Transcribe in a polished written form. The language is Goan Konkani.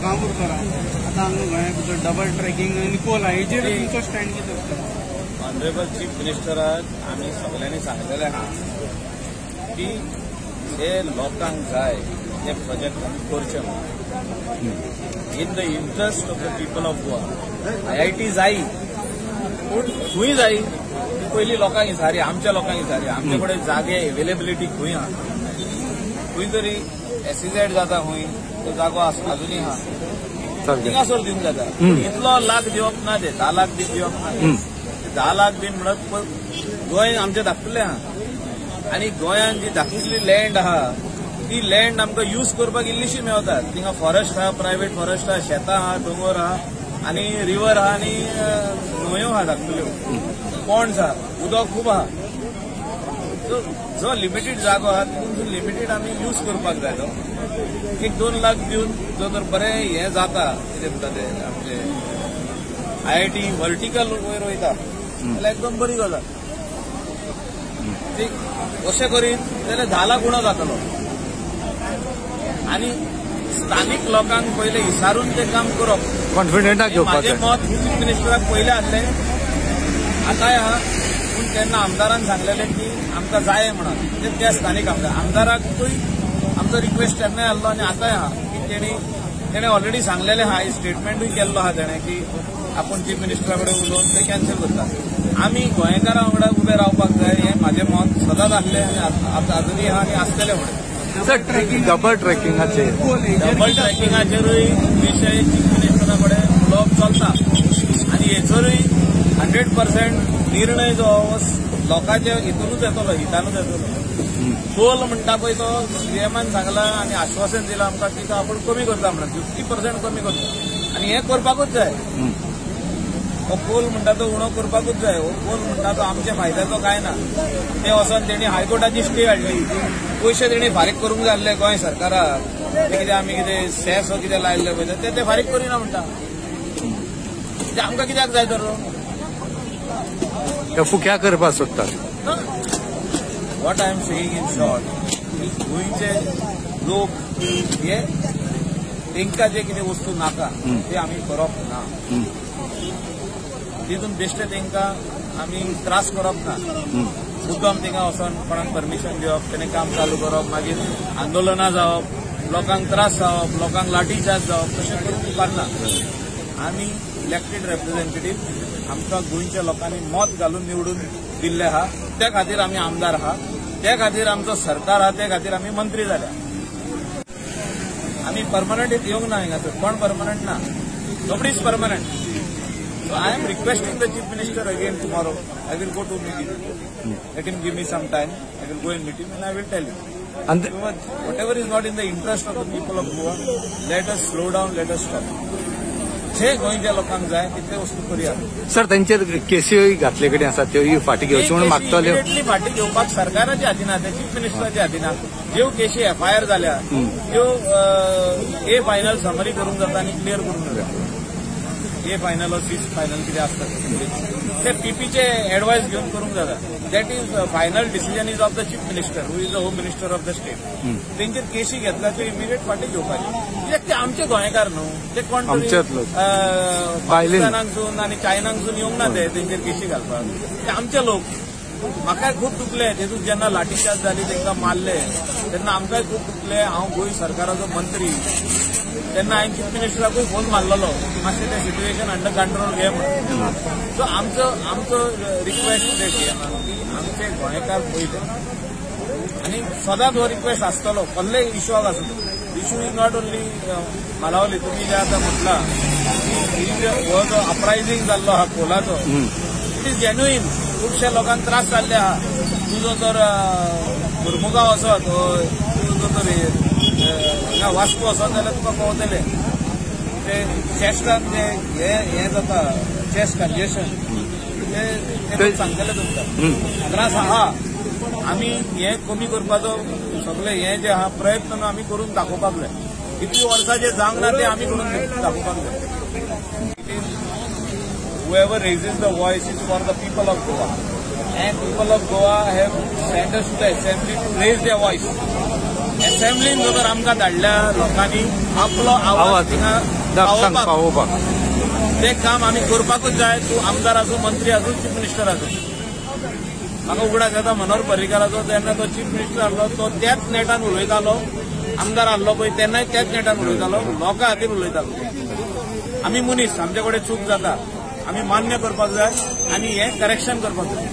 बांबूरकर आतां हांगा गोंया भितर डबल ट्रॅकिंग आनी कोल हेजेर तुमचो स्टँड कितें आसता? ऑनरेबल चीफ मिनिस्टराक आमी सगल्यांनी सांगलेलें आहा की जे लोकांक जाय ते प्रोजेक्ट आमी करचे म्हणून in the interest of the people of Goa. IIT जायी पूण खंय जायी ती पयलीं लोकांक विचारी, आमच्या लोकांक विचारी. आमचे कडेन जागे एवेलेबिलिटी खंय आहा, खंय तरी एसईझेड जाता, खंय तो जागो अजुनूय आहा, थिंगासर दिवंक जाता. इतलो लाख दिवप ना, ते 10 लाख बी दिवप ना. 10 लाख बी म्हणत गोंय आमचें धाकटुलें आहा आनी गोंयांत जी धाकटुली लँड आहा ती लँड आमकां यूज करपाक इल्लीशी मेवता. थिंगा फॉरेस्ट आहा, प्रायव्हेट फॉरेस्ट आहा, शेतां आहा, दोंगर आहा आनी रिवर आहा आनी न्हंयो आहा धाकटुल्यो, पॉन्ड्स आहा, उदक खूब आहा. सो जो लिमिटेड जागो आहा तितून लिमिटेड आमी यूज करपाक जाय. तो 1-2 लाख दिवन जो तर बरें हें जाता, कितें म्हणटा ते आमचे IIT vertical वयर वयता जाल्यार एकदम बरी गजाल. अशें करीत जाल्यार 10 लाख उणो जातलो आनी स्थानीक लोकांक पयलें विचारून तें काम करप. कॉन्फिडंटाक घेवपाक म्हाजें मत चीफ मिनिस्टराक पयलें आसलें, आतांय आहा. पूण तेन्ना आमदारान सांगलेलें की आमकां जाय म्हणून ते त्या स्थानीक आमदार आमदाराकूय आमचो रिक्वेस्ट तेन्नाय आसलो आनी आतांय आहा की तेणें ऑलरेडी सांगलेलें आहा, स्टेटमेंटूय केल्लो आहा तेणें की आपूण चीफ मिनिस्टरा कडेन उलोवन ते कॅन्सल करता. आमी गोंयकारां वांगडा उबे रावपाक जाय हें म्हाजें मत सदांच आसलें आनी आजुनूय आहा आनी आसतलें फुडें. सर, डबल ट्रॅकिंगाचेर डबल ट्रॅकिंगाचेरूय विशय चीफ मिनिस्टरा कडेन उलोवप चलता आनी हेचेरूय 100% निर्णय जो लोकांच्या हितूनच येतलो, हितानूच येतलो. टोल म्हणटा पळय तो सीएमान सांगला आनी आश्वासन दिलां आमकां की तो आपूण कमी करता म्हणून 50% कमी करता आनी हें करपाकूच जाय. हो कोल म्हणटा तो उणो करपाकूच जाय. हो कोल म्हणटा तो आमच्या फायद्याचो कांय ना. ते वचोन तेणी हायकोर्टाची स्टे हाडली, पयशे तेणी फारीक करूंक जाय आसले गोंय सरकाराक, ते कितें आमी कितें सेस कितें लायल्ले पळय ते ते फारीक करिना म्हणटा. ते आमकां कित्याक जाय तर फुक्या करपाक सोदतात. What I am saying in short, गोंयचे लोक हे तांकां जे कितें वस्तू नाका ते आमी करप ना, तितून बेश्टे तांकां आमी त्रास करप ना. मुद्दम थिंगा वचोन कोणाक परमिशन दिवप, तेणें काम चालू करप, मागीर आंदोलनां जावप, लोकांक त्रास जावप, लोकांक लाठीचार्ज जावप, तशें करूंक उपकारना. आमी इलेक्टेड रेप्रेझेंटेटीव, आमकां गोंयच्या लोकांनी मत घालून निवडून दिल्लें आहा, त्या खातीर आमी आमदार आहा, त्या खातीर आमचो सरकार आहा, त्या खातीर आमी मंत्री जाल्या. आमी परमनंट येवंक ना हिंगासर, कोण परमनंट ना, nobody is permanent. So I am requesting the Chief Minister again tomorrow. I will go to meet him. Let him give me some time. I will go and meet him and I will tell him. And whatever is not in the interest of the people of Goa, let us slow down, let us stop. जे गोंयच्या लोकांक जाय तितले वस्तू करूया. सर, तांचेर केसीय घातले कडेन आसा त्योय फाटीं घेवच्यो म्हणून मागतले. इमिडिएटली फाटीं घेवपाक सरकाराच्या हातीन आहा, चीफ मिनिस्टराच्या हातीन आहा. ज्यो केशी एफआयआर जाल्या त्यो ए फायनल समरी करूंक जाता आनी क्लियर करूंक जाता. ए फायनल और सी फायनल कितें आसता ते पीपीचे एडवायस घेवन करूंक जाता. That is final decision is of the chief minister who is the home minister of the state. तेंचेर केशी घेतल्या त्यो इमिडिएट फाटीं घेवपाच्यो, कित्याक ते आमचे गोंयकार न्हू, ते कोण तरी पाकिस्तानाकसून आनी चायनाकसून येवंक ना ते तेंचेर केशी घालपाक. ते आमचे लोक. म्हाकाय खूब दुखलें तेतून जेन्ना लाठीचार्ज जाली तांकां मारले तेन्ना आमकांय खूब दुखलें. हांव गोंय सरकाराचो मंत्री तेन्ना हांवें चीफ मिनिस्टराकूय फोन मारलेलो की मातशें तें सिट्युएशन अंडर कंट्रोल घे म्हणून. सो आमचो रिक्वेस्ट कितें की आमचे गोंयकार पयले आनी सदांच हो रिक्वेस्ट आसतलो कसलेय इश्यूक आसूं. Issue is not only Malavli. तुमी जे आतां म्हटलां की हो जो अपरायझींग जाल्लो आहा कोलाचो, it is genuine. खुबश्या लोकांक त्रास जाल्ले आहा. तुजो जर मुरमुगांव वचत, तुजो जर हांगा वास्को वचत जाल्यार तुका कळटलें ते चेस्टान जे हें जाता, चेस्ट कंजेशन, ते सांगतले तुमकां त्रास आहा. आमी हें कमी करपाचो सगळें हें जें आहा प्रयत्न आमी करून दाखोवपाक जाय. इतलीं वर्सां जें जावंक ना तें आमी करून दाखोवपाक जाय. Whoever raises the voice is for the people of Goa, and people of Goa have sent us to the assembly to raise their voice. असेंब्लीन जर आमकां धाडल्या लोकांनी आपलो आवाज थिंगा पावोवपाक, तें काम आमी करपाकूच जाय. तूं आमदार आसूं, मंत्री आसूं, चीफ मिनिस्टर आसूं. म्हाका उगडास येता मनोहर पर्रीकाराचो, तेन्ना तो चीफ मिनिस्टर आसलो, तो त्याच नेटान उलयतालो. आमदार आसलो पळय तेन्नाय त्याच नेटान उलयतालो, लोकां खातीर उलयतालो. आमी मनीस, आमचे कडेन चूक जाता, आमी मान्य करपाक जाय आनी हें करेक्शन करपाक जाय.